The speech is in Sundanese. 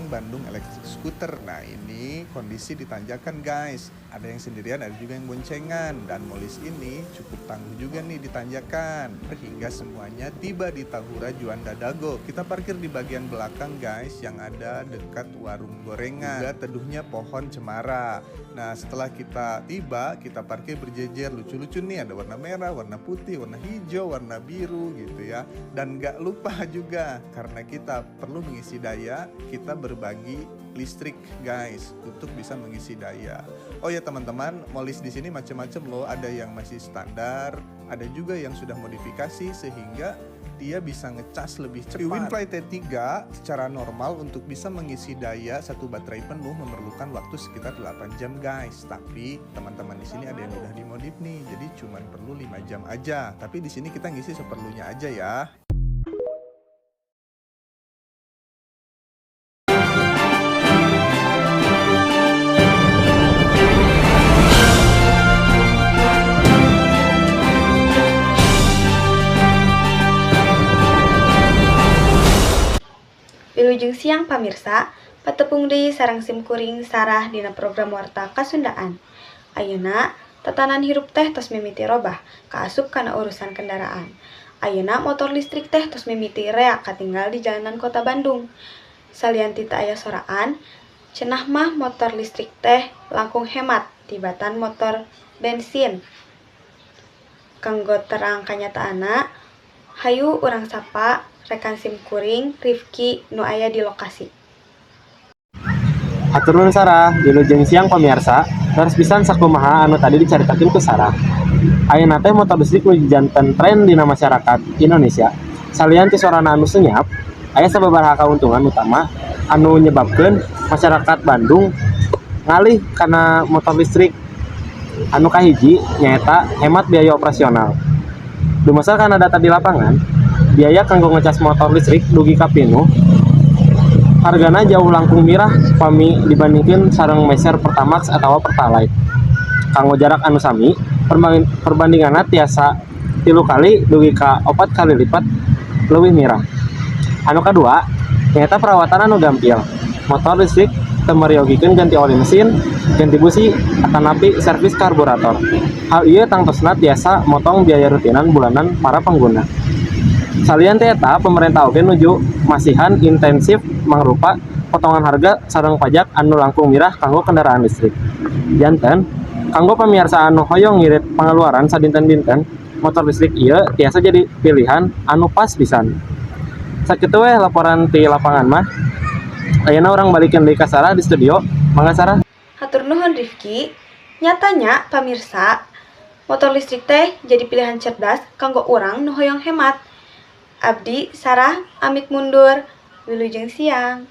bareng Bandung Electric Scooter. Nah, ini kondisi ditanjakan guys. Ada yang sendirian, ada juga yang boncengan. Dan Molis ini cukup tangguh juga nih ditanjakan. Hingga semuanya tiba di Tahura Juanda Dago. Kita parkir di bagian belakang guys, yang ada dekat warung gorengan. Juga teduhnya pohon cemara. Nah, setelah kita tiba, kita parkir berjejer. Lucu-lucu nih, ada warna merah, warna putih, warna hijau, warna biru gitu ya. Dan gak lupa juga, karena kita perlu mengisi daya, kita berbagi listrik guys untuk bisa mengisi daya. Oh ya teman-teman, Molis di sini macam-macam loh, ada yang masih standar, ada juga yang sudah modifikasi sehingga dia bisa ngecas lebih cepat. Uwinfly T3 secara normal untuk bisa mengisi daya satu baterai penuh memerlukan waktu sekitar 8 jam guys. Tapi teman-teman di sini ada yang udah dimodif nih, jadi cuman perlu 5 jam aja. Tapi di sini kita ngisi seperlunya aja ya. Wilujeng siang, pamirsa, patepung deui sareng sim kuring Sarah dina program Warta Kasundaan. Ayeuna tatanan hirup teh tos mimiti robah kaasup kana urusan kendaraan. Ayeuna motor listrik teh tos mimiti rea katinggal di jalanan kota Bandung. Salian ti teu aya soraan, cenah mah motor listrik teh langkung hemat tibatan motor bensin. Kanggo terang kanyataanna, hayu urang sapa rekan sim kuring Rifki nu aya di lokasi. Hatur nuhun, Sarah. Wilujeng siang, pamirsa. Leres pisan sakumaha anu tadi dicaritakeun ku Sarah. Ayeuna teh motor listrik nuju janten tren dina masyarakat Indonesia. Salian ti sorana anu senyap, aya sababaraha kauntungan utama anu nyebabkeun masyarakat Bandung ngalih kana motor listrik. Anu kahiji nyaeta hemat biaya operasional. Dumasar kana data di lapangan, biaya kanggo ngecas motor listrik dugi ka pinuh hargana jauh langkung mirah pami dibandingkeun sareng meser Pertamax atawa Pertalite. Kanggo jarak anu sami, perbandinganna tiasa 3 kali dugi ka 4 kali lipat leuwih mirah. Anu kadua, nyaeta perawatan anu gampil. Motor listrik teu meryogikeun ganti oli mesin, ganti busi, atanapi servis karburator. Hal ieu tangtosna tiasa motong biaya rutinan bulanan para pengguna. Salian ti eta, pemerintah oge nuju masihan insentif mangrupa potongan harga sareng pajak anu langkung mirah kanggo kendaraan listrik. Janten, kanggo pamiarsa anu hoyong ngirit pangaluaran sadinten-dinten, motor listrik ieu tiasa jadi pilihan anu pas pisan. Sakitu weh laporan ti lapangan mah. Ayeuna urang balikeun deui ka Sarah di studio. Mangga, Sarah. Hatur nuhun, Rifki. Nyata nya, pamirsa, motor listrik teh jadi pilihan cerdas kanggo urang nu hoyong hemat. Abdi Sarah amit mundur. Wilujeng siang.